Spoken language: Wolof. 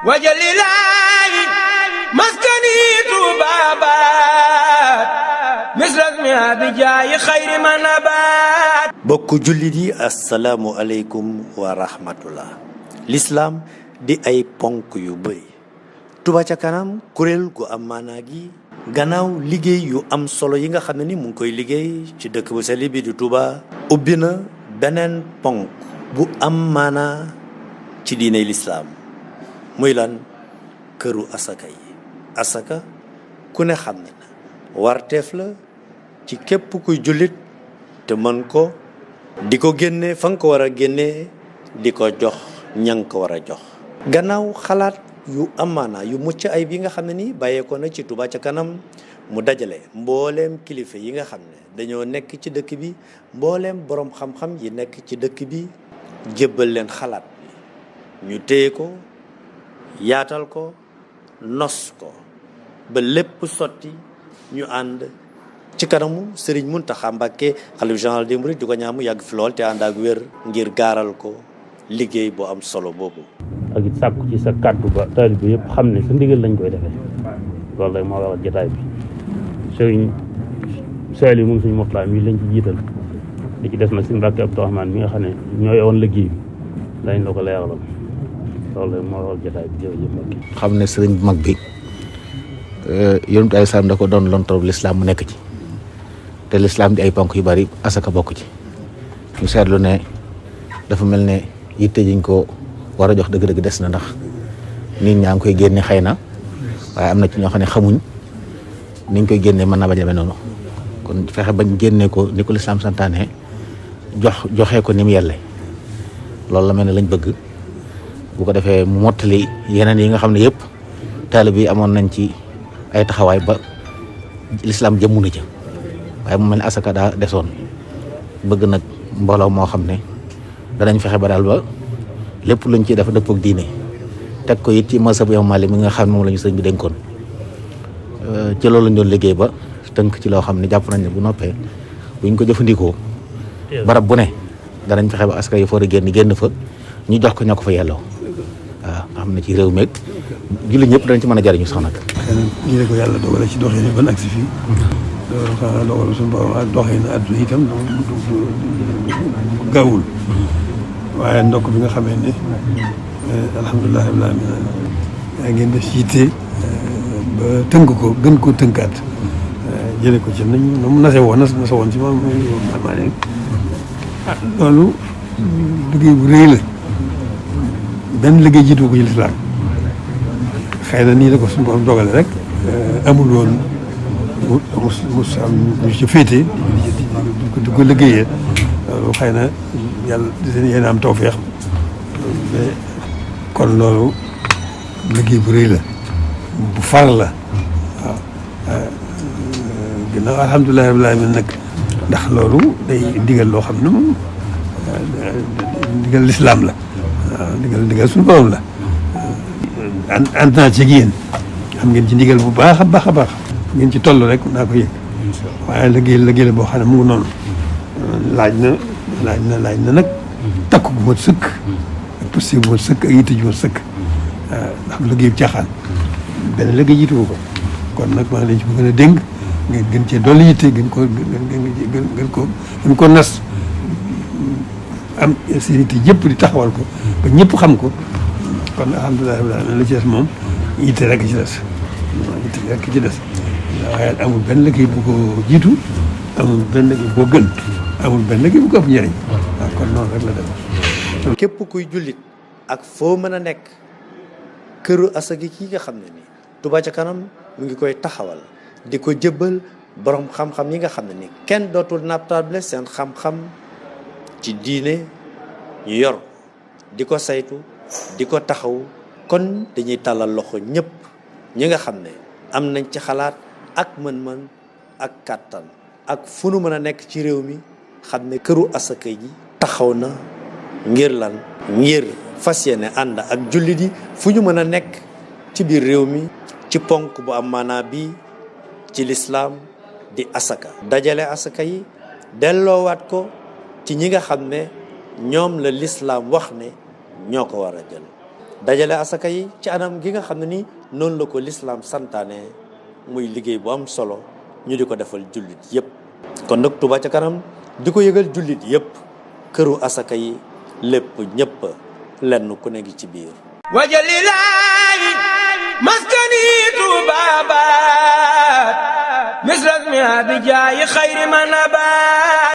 wajalilaayi maskani tuubaabaat misrasmi abijaayi xayri manabaat. bokk jullit yi asalaamu aleykum wa rahmatullah. lislaam di ay ponk yu bëri. Touba ca kanam kuréel gu am maanaa gi gannaaw liggéey yu am solo yi nga xam ne ni mu ngi koy liggéey ci dëkk bu sell bi di Touba, ubbi na beneen ponk bu am maanaa ci diiney lislaam muy lan këru asaka yi. asaka ku ne xam ne warteef la ci képp kuy jullit te mën ko di ko génne fa nga ko war a génne di ko jox ña nga ko war a jox. gannaaw xalaat yu amaana yu mucc ay bi nga xam ne ni bàyyeekoo na ci Touba ca kanam mu dajale mbooleem kilifa yi nga xam ne dañoo nekk ci dëkk bi, mbooleem boroom xam-xam yi nekk ci dëkk bi, jébbal leen xalaat bi ñu téye ko, yaatal ko, nos ko ba lépp sotti. ñu ànd ci kanamu Serigne Mountakha Mbacké xalifa général des mourides di ko ñaan mu yàgg fi lool te ànd ak wér ngir gaaral ko liggéey bu am solo boobu. ak it sàkku ci sa kàddu ba taalibe bi yëpp xam ne sa ndigal lañ koy defee loolu rek moo waral jotaay bi. Serigne Saliou moom suñu Mourtala mi lañ ci jiital di ci des nag suñu Mbacké Abdourahmane mi nga xam ne ñooy woon liggéey bi lañ la ko leeralal loolu rek moo waral jotaay bi. jërëjëf Mbacké. xam ne sëriñ bu mag bi yonent ay salaam da ko doon lontor lislaam mu nekk ci te lislaam di ay ponk yu bari asaka bokk ci. ñu seetlu ne dafa mel ne yitte jiñ ko war a jox dëgg-dëgg des na, ndax nit ñaa ngi koy génne xëy na waaye am na ci ñoo xam ne xamuñ niñ koy génne mën naa bañ a demee noonu. kon fexe bañ génne ko ni ko lislaam santaane joxe ko ni mu yelle loolu la mel ne lañ bëgg. bu ko defee mu mottali yeneen yi nga xam ne yëpp taalibe yi amoon nañ ci ay taxawaay ba lislaam jëmmu na ca waaye mu mel ne asaka daa desoon. bëgg nag mbooloo moo xam ne danañ fexe ba daal ba lépp luñ ciy def dëppoo ak diine teg ko it ci mazhab Imam Maalik mi nga xam ne moom la ñu sëñ bi dénkoon. ci loolu lañ doon liggéey ba tënk ci loo xam ne jàpp nañ ne bu noppee buñ ko jëfandikoo barab bu ne danañ fexe ba asaka yi foor a génn fa ñu jox ko ña ko fa yelloo. waaw nga xam ne ci réew meeg jullit ñëpp dañ ci mën a jariñu sax nag. ñu ne ko yàlla dogale ci doxee ni ban agsi fii loolu xanaa dogal suñu borom ak doxee na àdduna itam gaawul waaye ndokk bi nga xamee ne alhamdulilah rabbil alamin yaa ngeen def yitte ba tënk ko gën koo tënkaat jële ko ci nañ mu nase woon ci moom maa ne loolu liggéey bu rëy la. benn liggéey jiitu ko ci lislaam xëy na nii la ko suñu borom dogale rek amul woon mu am ñu ci féete di ko liggéeyee loolu xëy na yàlla yéen am tawfeex kon loolu liggéey bu rëy la bu far la waaw ginnaaw alhamdulilah rabbil alamin nag ndax loolu day digal loo xam ne moom digal lislaam la. waaw ndigal suñu borom la. ànd naa ci yéen xam ngeen ci ndigal bu baax a baax a baax ngeen ci toll rek naa ko yëg waaye liggéey la boo xam ne mu ngi noonu laaj na nag takku bu mat sëkk ak posté bu mat sëkk ak yitte ju mat sëkk ndax liggéey bu caaxaan benn liggéey jiitu ko kon nag maa ngi leen ci gën a dénk ngeen gën cee dolli yitte gën ko nas am sécurité yëpp di taxawal ko ba ñëpp xam ko kon alhamdulilah la ci des moom yitte rek ci des waaye amul benn liggéey bu ko jiitu amul benn liggéey bu ko gën amul benn liggéey bu ko ëpp njëriñ waaw kon noonu rek la dem. képp kuy jullit ak foo mën a nekk këru asaka ki nga xam ne ni Touba ca kanam mu ngi koy taxawal di ko jëbbal borom xam-xam yi nga xam ne ni kenn dootul nattable seen xam-xam ci diine ñu yor di ko saytu di ko taxaw. kon dañuy tàllal loxo ñëpp ñi nga xam ne am nañ ci xalaat ak mën-mën ak kàttan ak fu nu mën a nekk ci réew mi xam ne këru asaka ji taxaw na ngir lan ngir fas yéene ànd ak jullit yi fu ñu mën a nekk ci biir réew mi ci ponk bu am maanaa bi ci lislaam di asaka. dajale asaka yi delloowaat ko ci ñi nga xam ne ñoom la lislaam wax ne ñoo ko war a jël dajale asaka yi ci anam gi nga xam ne ni noonu la ko lislaam santaane muy liggéey bu am solo ñu di ko defal jullit yépp kon nag Touba ca kanam di ko yëgal jullit yépp këru asaka yi lépp ñépp lenn ku ne ngi ci biir wajalilaayi maskani tubabat misras mi abijaayi xayri man abat